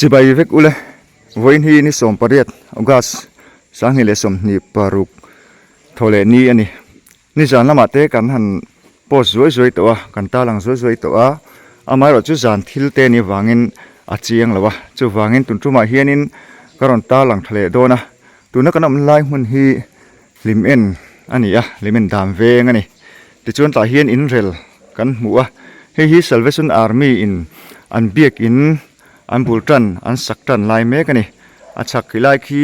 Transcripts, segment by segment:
Chibai vek ule, vawiin hi ni 18 August 2026 thaw leh ni a ni. Nizan lamah te kan han post zuai zuai tawh a, kan tarlang zuai zuai tawh a, amaherawh chu zan thil te ni vangin a chiang lo a, chuvangin tun tumah hianin ka rawn tarlang tha leh dawn a, tuna kan awm lai hmun hi hlim en a ni a, hlim en dan veng a ni. Tichuan tah hian inrel kan hmu a, hei hi Salvation Army in an biakin an bul tan an sak tan lai mek a ni, a chhak khi lai khi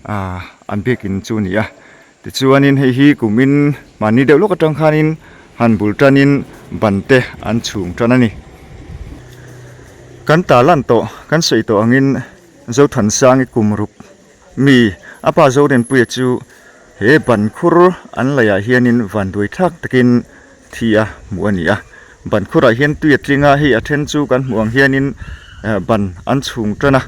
Aaa an biakin chu a ni a tichuanin hei hi kumin mahni deuh lawk atang khanin han bul tanin ban te an chhung tan a ni. Kan ta lan tawh kan sawi tawh angin Zothansangi kum ruk mi a pa Zorinpuia chu he ban khur an laihah hianin vanduai thlak takin thi a hmuh a ni a ban khurah hian tui a tling a hei a then chu kan hmuh ang hianin ban an chhung tan a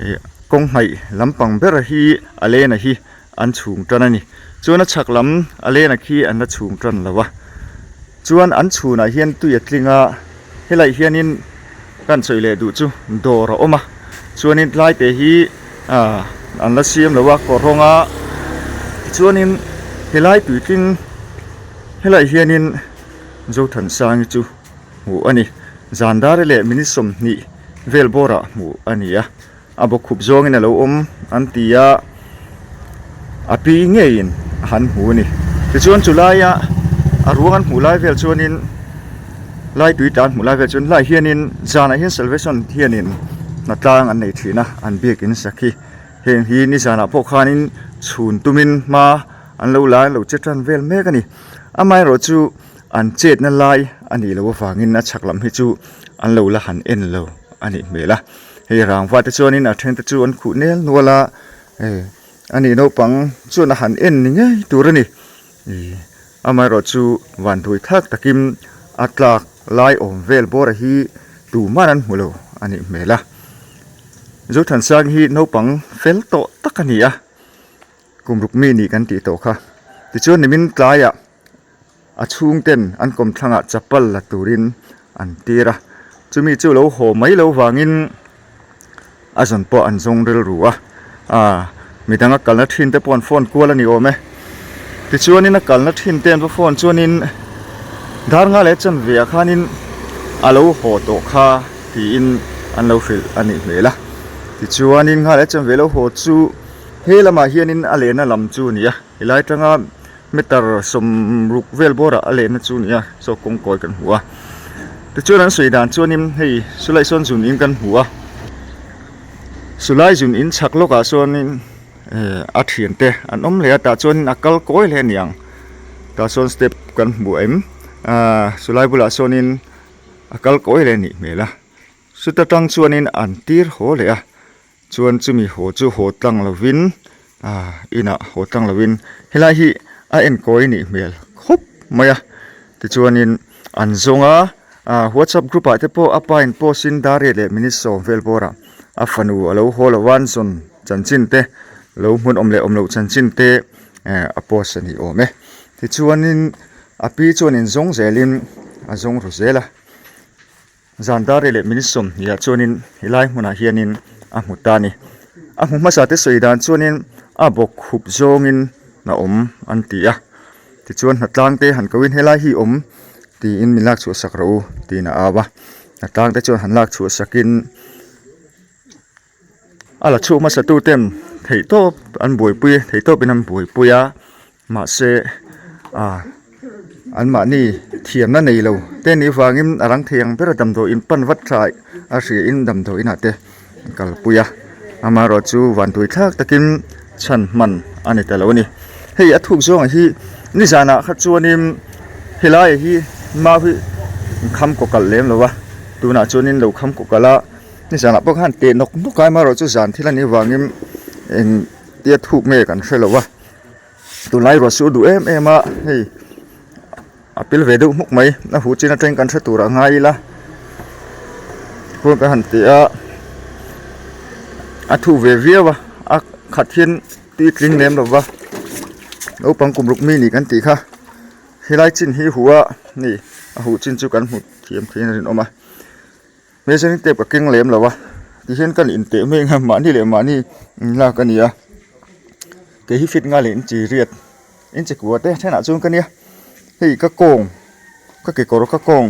ih kawng hnaih lampang ber hi a lena hi an chhung tan a ni chuan a chhak lam a lena khi an la chhung tan lo a chuan an chhunah hian tui a tling a helaiah hianin kan sawi leh duh chu dawr a awm a chuanin tlai te hi ah an la siam lo a kawr rawnga tichuanin helai tuitling. Helaiah hianin Zothansangi chu hmuh a ni. Zandari leh minute 20 vel bawrah hmuh a ni a, a bawkkhup zawngin a lo awm an ti a, a pi ngeiin a han hmu a ni. Tichuan chu laia a ruang an hmuh lai vel chuanin lai tui tlan hmuh lai vel chuan helaiah hianin zanah hian Salvation hianin hnatlang an nei thin a, an biakin sak hi. Heng hi nizanah pawh khanin chhun tumin hma. An lo la an lo che tan vel mek a ni. Amaherawh chu an chetna lai a nih loh avangin a chhak lam hi chu an lo la han en lo a nih hmel a. Hei rangva te chuanin a then te chu an khuh nel nual a, hei a nih naupang chuan a han en ni ngei tur a ni. Ih amaherawh chu vanduai thlak takin a tlak lai awm vel bawra hi tuman an hmu lo a nih hmel a. Zothansang hi naupang fel tawh tak a ni a. Kum ruk mi nih kan tih tawh kha. Tichuan nimin tlaiah a chhungten an kawmthlangah chapal la turin an tir a, chumi chu lo haw mai lo vangin a zawn pawh an zawng rilru a, aaa midang a kalna thin te pawh an phone kual a ni awm e. Tichuanin a kalna thin te an va phone chuanin dar nga leh chanve ah khanin a lo haw tawh kha tiin an lo hrilh a nih hmel a. Tichuanin nga leh chanve lo haw chu. He lamah hianin a lehna lam chu a ni a, helai atanga meter 60 vel bawrah a lehna chu a ni a, saw kawng kawi kan hmu a. Tichuan an sawi dan chuanin hei sulai sawn zun in kan hmu a, sulai zun in chhak lawkah sawnin eh a thiante an awm leh a, tah chuanin a kal kawi hle a ni ang, tah sawn step kan hmu em ah sulai bulah sawnin a kal kawi hle a nih hmel a, chuta tang chuanin an tir haw leh a. Chuan chumi haw chu haw tlang lovin ah inah haw tlang lovin helai hi a enkawi nih hmel khawp mai a tichuanin an zawng a ah whatsapp group ah te pawh a pa in post in dar riat leh minute 10 vel bawrah a fanu a lo haw lo a an zawn chanchin te lo hmun awm leh awm loh chanchin te eh a post a ni awm e tichuanin a pi chuanin zawng zelin a zawng ru zel a. Zan dar leh minute 20 ah chuanin helai hmunah hianin a hmu ta a ni. A hmu hmasa te sawi dan chuanin a bawk khup zawngin a awm an ti a. Tichuan hnatlang te han koin helai hi awm tiin min lak chhuah sak rawh u tiin a au a. Hnatlang te chuan han lak chhuah sakin a la chhuak hmasa tu ten theihtawp an buaipui theihtawpin an buaipui a. Mahse ah anmahni thiamna nei lo te nih vangin a rang thei ang ber a damdawi in pan vat tha a hria in damdawi inah te an kalpui a amaherawh chu vanduai thlak takin chhan hman a ni ta lo a ni hei a thuk zawngah hi nizanah kha chuanin helai hi mau hi an kham kaw kalh lem lo a tunah chuanin lo kham kaw kalh a nizanah pawh khan teh nawk nawk a amaherawh chu zan thil a nih vangin eng tia thuk nge kan hre lo a. Tunlai ruah su duh em em a hei a pil ve deuh hmuk mai a huh chin atangin kan hre tur a ngai ila khawl kan han ti a a thu ve viau a a khat hian tui tling lem lo va naupang kum ruk mi ni kan tih kha helai chin hi huh a ni a huh chin chu kan hmu thiam theiin a rinawm a. Measuring tape ka keng lem lo a. Tihian kan inteh mai ang a mahni leh mahni inlak a ni a kei hi fit ngai leh inchi riat inchi kua te thenah chuan ka nia hei ka kawng ka kekawr ka kawng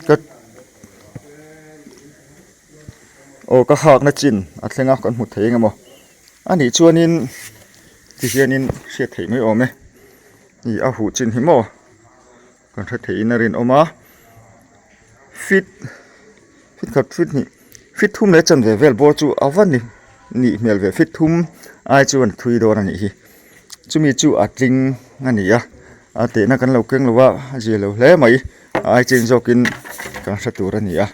ka aw ka hakna chin a thleng a kan hmu thei eng emaw anih chuanin tihianin hriat theih mai awm e ih a huh chin hi maw. Kan hre theihin a rinawm a, fit fit khat fit hnih fit thum leh chanve vel bawr chu a va ni nih hmel ve fit thum ai chuan a thui dawn a nih hi chumi chu a tling a ni a a tehna kan lo keng lo a a zia lo hle mai a ai chin zawkin kan hre tur a ni a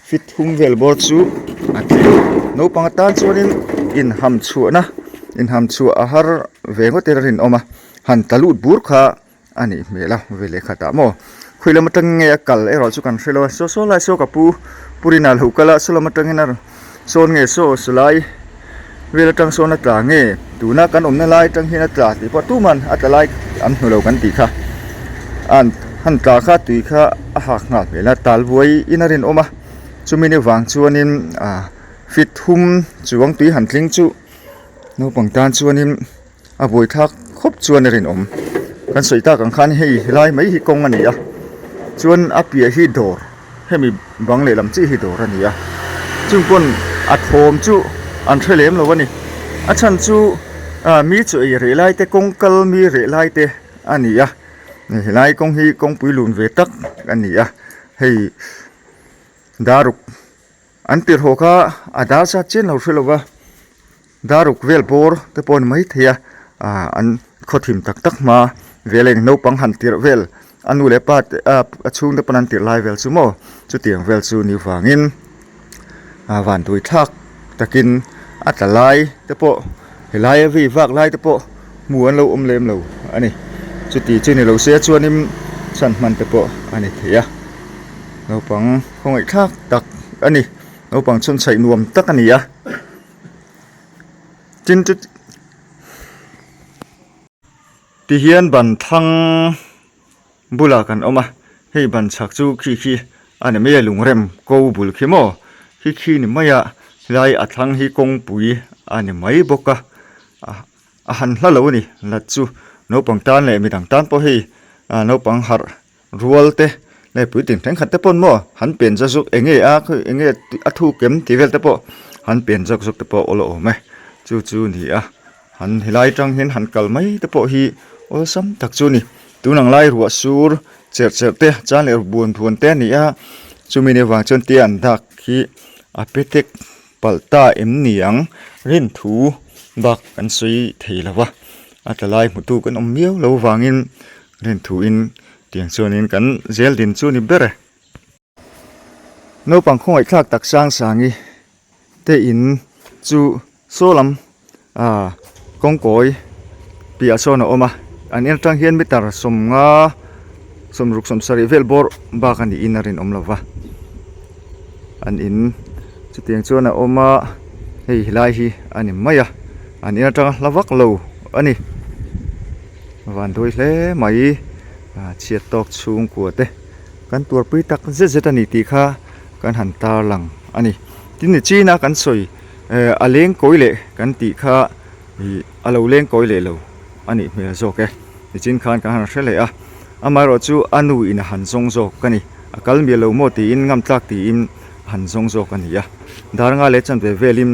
fit thum vel bawr chu a tling naupang atan chuanin inham chhuahna inham chhuah a har ve ngawt in a rinawm a han tla lut bur kha. A nih hmel a ve leh khatah maw khawi lam atang nge a kal erawh chu kan hre lo a saw saw lai saw ka pu pu rinah a lo kal a saw lam atangin a rawn sawn nge saw sawlai vel atang sawn a tla nge tuna kan awmna lai atang hian a tla tih pawh tuman a tla lai an hmu lo kan tih kha an han tla kha tui kha a hak nghal hmel a tal buai in a rinawm a chumi ni vang chuanin ah fit thum chuang tui han tling chu naupang tan chuanin. A buaithlak khawp chuan a rinawm. Kan sawi tak ang khan hei helai mai hi kawng a ni a, chuan a piah hi dawr hemi bang lehlam chiah hi dawr a ni a, chung pawn a thawm chu an hre lem lo a ni. A chhan chu ah mi chu ei reh lai te kawng kal mi reh lai te a ni a, helai kawng hi kawngpui lun ve tak a ni a, hei daruk an tirhawh kha a dar zat chian lo hre lo va. Daruk vel bawr te pawh a ni mai thei a ah an khawthim tak tak hma vel a eng naupang han tirh vel a nu leh pa te ah a chhungte pawn an tirh lai vel chu maw chutiang vel chu ni vangin ah vanduai thlak takin a tla lai te pawh helai a vei vak lai te pawh hmu an lo awm lem lo a ni chuti chu ni lo se chuanin chhan hman te pawh a ni thei a naupang khawngaih thlak tak a ni naupang chhunchhaih nuam tak a ni a. Tin chu ti hian ban thlang bulah kan awm a hei ban chhak chu khi khi a ni mai a lungrem ko bul khi maw khi khi ni mai a helai a thlang hi kawngpui a ni mai bawk a a han hla lo a ni lat chu naupang tan leh midang tan pawh hei naupang harh. Rual te leh puitling thenkhat te pawn maw han pen zawk zawk eng nge a khawi eng nge a thuk em tih vel te pawh han pen zawk zawk te pawh awl a awm e chu chu a ni a han helai atang hian han kal mai te pawh hi awlsam tak chu a ni tun ang lai ruah sur cherh cherh te chan leh buan buan te a ni a chumi ni avang chuan tia an dak hi a pe tek palh ta em ni ang rin thu bak kan sawi thei lo va a tla lai hmu tu kan awm miau lo vangin. Rin thuin tiang chuanin kan zel din chu ni ber e. Naupang khawngaihthlak tak sang sangi te in chu saw lam ah kawngkawi piah sawn a awm a, an en atang hian meter 50 60 70 vel bawr bak a niin a rinawm lo va, an in chutiang chuan a awm a hei helai hi a ni mai a, an in atanga hla vak lo a ni. Van duai hle mai chhiat tawk chhungkua te kan tuarpui tak zet zet a ni tih kha kan han tar lang a ni. Tin ni china kan sawi a leng kawi leh kan tih kha ih a lo leng kawi leh lo a nih hmel zawk e. Nichin khan kan han hre leh a, amaherawh chu a nu in a han zawng zawk a ni. A kal miah lo maw tiin ngam tlak tiin a han zawng zawk a ni a. Dar nga leh chanve velin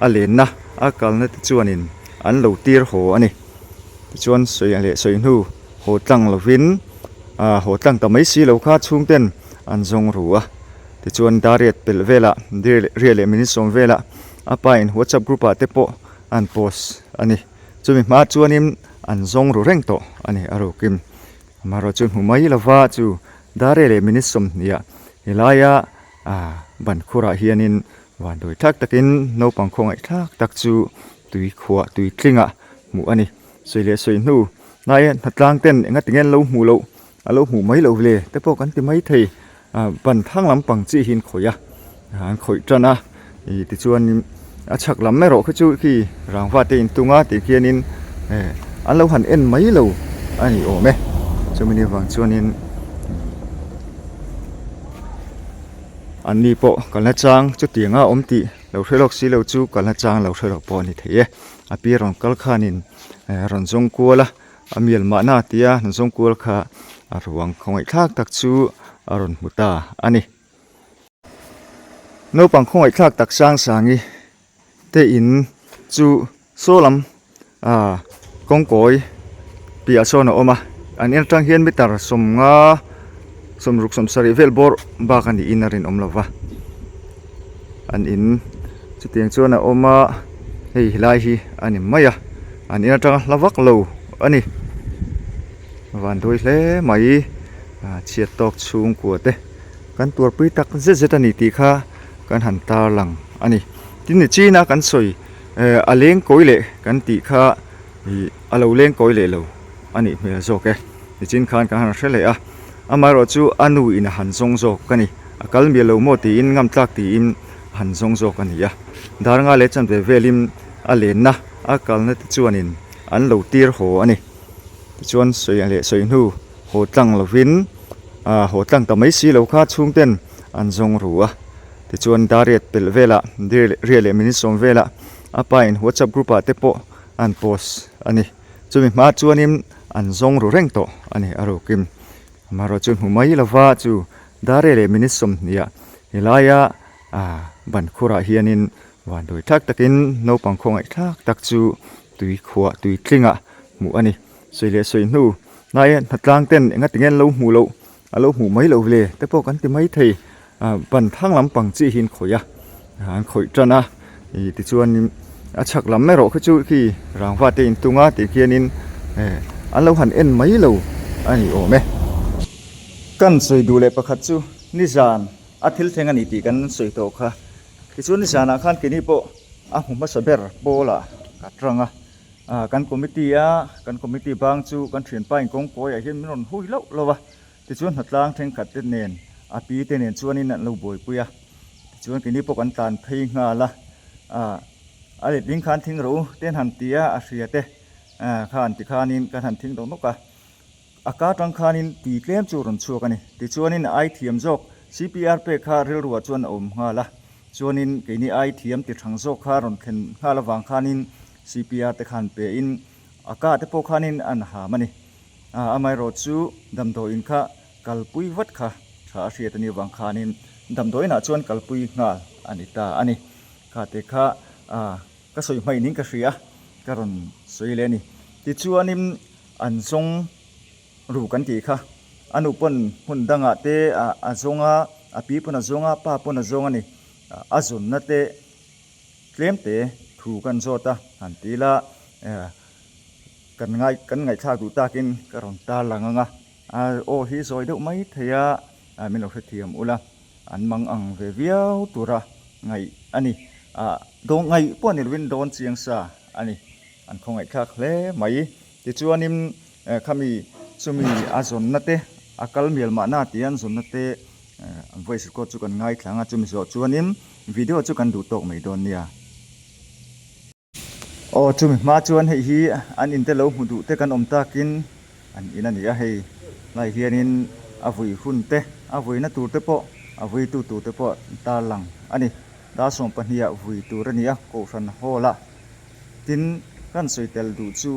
a lenna a kalna te chuanin an lo tir haw a ni. Tichuan sawi leh sawi hnu haw tlang lovin ah haw tlang ta mai si lo kha chhungten an zawng ru a. Tichuan Dariat pelh velah Ria leh minute sawm velah a pa in WhatsApp group ah te pawh an post a ni. Chumi hma chuanin an zawng ru reng tawh a ni a rukin. Amaherawh chu hmu mai lova chu Daria leh minute 20 ah helaia ah ban khurah hianin vanduai thlak takin naupang khawngaih thlak tak chu tui khuah tui tlingah hmuh a ni. Sawi leh sawi hnu hnaia hnatlang ten enga tinge an lo hmuh loh a lo hmuh mai loh le te pawh kan ti mai thei. Ah ban thang lampang chi hi an khawih a an khawih tan a ih tichuanin a chhak lam erawh kha chu khi rangva te in tung a tih khianin eh an lo han en mai lo a ni awm e chumi ni avang chuanin. Anni pawh kalna chang chutianga awm tih lo hre lawk si lo chu kalna chang lo hre lo pawh a ni thei e. A pi rawn kal khanin rawn zawng kual a, a mial mahna tia rawn zawng kual kha a ruang khawngaihthlak tak chu a rawn hmu ta a ni. Naupang khawngaihthlak tak Sangsangi te in chu saw lam ah kawngkawi piah sawn a awm a an en atang hian meter 50 60 70 vel bawr bak a niin a rinawm lo va an in chutiang chuan a awm a hei helai hi a ni mai a an in atanga hla vak lo a ni vanduai hle mai ah chhiat tawk chhungkua te kan tuarpui tak zet zet a ni tih kha. kan han tarlang a ni. Tin ni china kan sawi eh a leng kawi leh kan tih kha ih a lo leng kawi leh lo a nih hmel zawk e. Nichin khan kan han hre leh a, amaherawh chu a nu in a han zawng zawk a ni. A kal mial lo maw tiin ngam tlak tiin a han zawng zawk a ni a. Dar nga leh chanve velin a lenna a kalna te chuanin an lo tir haw a ni. Tichuan sawi leh sawi hnu haw tlang lovin ah haw tlang ta mai si lo kha chhungten an zawng ru a. Tichuan Dariat pelh velah Ria leh minute sawm velah a pa in WhatsApp group ah te pawh an post a ni. Chumi hma chuanin an zawng ru reng tawh a ni a rukin. Amaherawh chu hmu mai lova chu Daria leh minute 20 ah helaia ban khurah hianin vanduai thlak takin naupang khawngaih thlak tak chu tui khuah tui tlingah hmuh a ni. Sawi leh sawi hnu hnaia hnatlang ten engatinge an lo hmuh loh A lo hmuh mai lo vle te pawh kan ti mai thei ah ban thang lampang chi hi an khawih a an khawih tan a ih tichuanin a chhak lam erawh kha chu khi rangva te in tung a tih khianin eh an lo han en mai lo a ni awm e. Kan sawi duh leh pakhat chu nizan a thil thleng a ni tih kan sawi tawh kha tichuan nizanah khan keini pawh a hmu hmasa ber pawl ah ka tang a. Ah kan committee a kan committee bang chu kan thianpa in kawngkawi ah hian min rawn hui loh loh a tichuan hnatlang thenkhat te nen a pi te nen chuanin an lo buaipui a tichuan keini pawh kan tlan phei nghal a ah a letling khan thing rawh u te an han ti a a hria te ah khan tikhanin kan han thing dawk nawk a. A ka tang khanin tui tlem chu rawn chhuak a ni. Tichuanin a ai thiam zawk CPR pek kha rilruah chuan a awm nghal a. Chuanin keini ai thiam ti thang zawk kha rawn thlen nghal avang khanin CPR te khan pein a ka te pawh khanin an ham a ni. Amaherawh chu damdawiin kha kalpui vat kha tha a hriat a nih avang khanin damdawiinah chuan kalpui nghal a ni ta a ni. Kha te kha ka sawi hmain in ka hria ka rawn sawi leh a ni. Tichuanin An zawng ru kan tih kha. A nu pawn hmun dangah te a zawng a, a pi pawn a zawng a, pa pawn a zawng a ni. A zawnna te tlem te thu kan zawt a, han ti ila kan ngai kan ngaihthlak duh takin ka rawn tar lang ang a. Aw hi zawi deuh mai thei a, min lo hrethiam ula, an mang ang ve viau tura ngaih a ni. Dawn ngaih pawh ni lovin dawn chiang sa a ni. An khawngaihthlak hle mai. Tichuanin khami chumi a zawnna te a kal mial mahna tia an zawnna te an voice record chu kan ngaithla ang a, chumi zawh chuanin video chu kan duh tawk mai dawn nia. Aw chumi hma chuan hei hi an in te lo hmu duh te kan awm takin an in a ni a, hei lai hianin a vui hun te a vuina tur te pawh a vuitu tur te pawh an tarlang a ni. Dar 12 ah vui tur a ni a, Kohhran hall ah Tin, kan sawi tel duh chu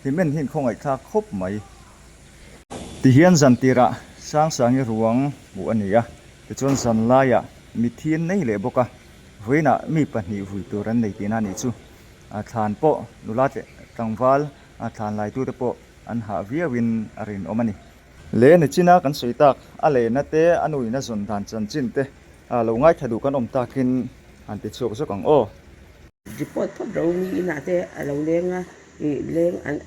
hlimen hi inkhawngaihthlak khawp mai. Tihian zan tirah Sangsangi ruang hmuh a ni a, tichuan zan laiah mitthi an nei leh bawk a, vawiinah mi pahnih vui tur an nei tihna a nih chu. A thlan pawh nula tleh tlangval a thlan laitute pawh an hah viauin a rinawm a ni. Le nichina kan sawi tak, a lehna te, a nuin a zawn dan chanchin te lo ngaithla duh kan awm takin han ti chhuak zawk ang aw. Report phawt ro mi inah te a lo leng a, ih leng an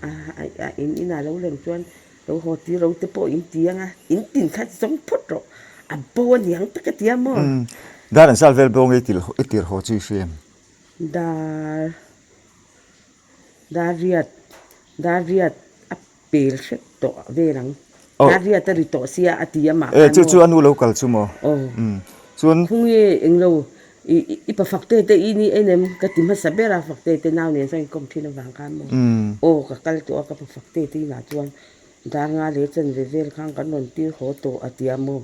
a in inah lo leng chuan lo haw tir ro te pawh in ti ang a, in tin khat zawng phawt rawh a bo a niang tak a ti a maw. Dar an sal vel bawng i i tir haw chu i hria em? Dar dar riat dar riat a Pel hrep tawh vel ang. Dar riat a ri tawh sia a ti amah khan maw. Chu chu a nu lo kal chu maw. Aw. Chuan. Khungi englo i i pa Fakte te i ni en em ka ti hmasa ber a Fakte te nau nen chuan inkawm thin avang khan maw. Aw ka kal tawh a ka pa Fakte te inah chuan dar nga leh chanve vel khan kan rawn tir haw tawh a ti a maw.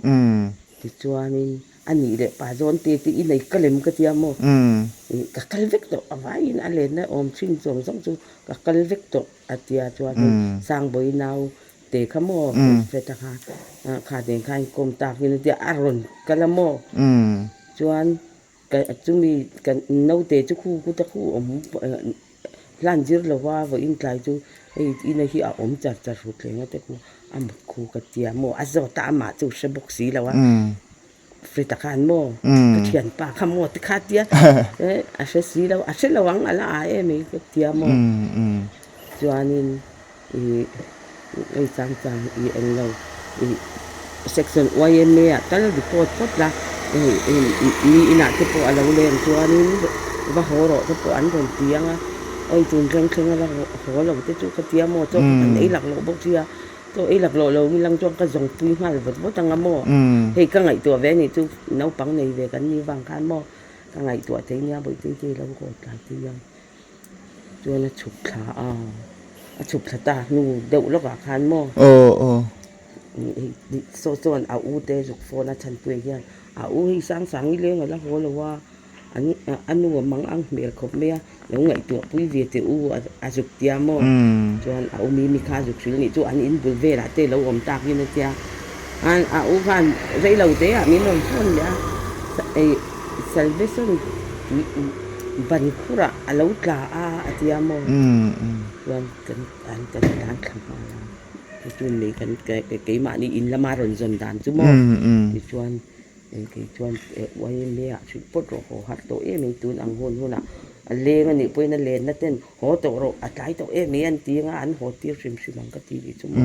Tichuanin. A nih leh pa zawn te te i nei ka lem ka tia maw? Ka kal vek tawh a vaiin a lenna awm thin zawng zawng chu ka kal vek tawh a tia chuan hei Sangbawi nau te kha maw Feta kha kha nen khan kawm takin a tia a rawn kal a maw? Chuan Ka chumi kan naute chu khu kuta khu awm hlan zir lova vawiin tlai chu hei ina hi a awm char char hrut thleng a te khu a mut khu ka tia maw a zawt a amah chu hre bawk si lo a Frita khan maw ka thianpa kha maw ti kha tia a hre si lo a hre lo ang a la a em mai ka tia maw chuanin. Ih hei chang chang i eng lo ih section yma ah tal report phawt la hei mi inah te pawh a lo leng chuanin va haw rawh te pawh an rawn ti ang a awi tun thleng thleng a la haw lo te chu ka tia maw chaw ka han ei lak loh bawk sia chaw ei lak loh lo mi lang chuan ka zawng pui nghal vawt vawt ang a maw hei ka ngaihtuah ve anih chu naupang nei ve kan nih vang khan maw ka ngaihtuah thei nia bawihte te lo haw tlai tih ang. Chuan a chhuk thla a, a chhuk thla ta hnu deuh lawkah khan maw? Aw aw. Saw chuan a u te zuk phone a chhanpui hian a u hi Sangsangi leng a la haw lo a, an a nu a mang ang hmel khawp mai a, lo ngaihtuah pui ve teh u a zuk tia maw? Chuan a u Mimi kha a zuk hrilh nih chu an in bul velah te lo awm takin a tia, a u khan rei lo te ah min rawn phone leh a, Salvation tui ban khurah a lo tla a a tia maw? Chuan kan an kan tlan thla nghal a, tichuan nei kan keimahni in lama rawn zawn dan chu maw? Tichuan kei chuan yma ah hrilh phawt rawh haw harh tawh em mai tun ang hun hunah a leng a nih pawhin a lenna ten haw tawh rawh a tlai tawh em mai an ti anga an haw tir hrim hrim ang ka ti tih chu maw?